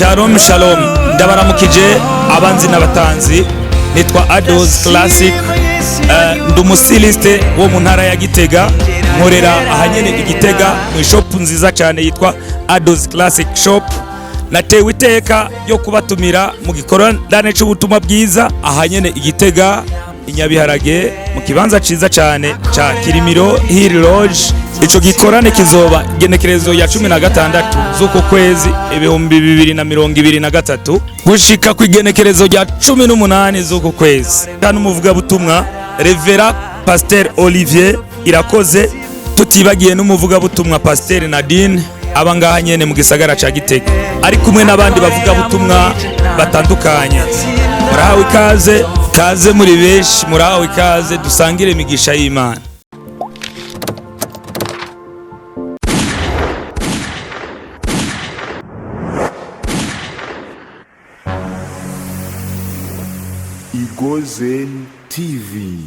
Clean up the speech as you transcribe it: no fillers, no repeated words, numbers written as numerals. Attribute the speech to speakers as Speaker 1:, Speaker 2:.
Speaker 1: Shalom shalom, ndabaramukije abanzi n'abatanzi. Nitwa Ados Classic, ndi umusiliste wo mu ntara ya Gitega, nkorera ahanyene i Gitega mu ishop nziza cyane yitwa Ados Classic Shop. Natewe iteka ryo kubatumira mu gikorane c'ubutumwa bwiza ahanyene i Gitega i Nyabiharage mu kibanza ciza cyane ca Kirimiro Hill Lodge. Ico gikorane kizoba igenekerezo ya 16 z'uku kwezi 2023 gushika ku igenekerezo rya 18 z'uku kwezi. Kandi umuvugabutumwa Revera Pasteur Olivier Irakoze, tutibagiye n'umuvugabutumwa Pasteur Nadine aba ngaha nyene mu gisagara ca Gitega, ari kumwe n'abandi bavugabutumwa batandukanye. Murahawe ikaze, kaze muri benshi, murahawe ikaze, dusangire imigisha y'Imana.
Speaker 2: Igozen TV.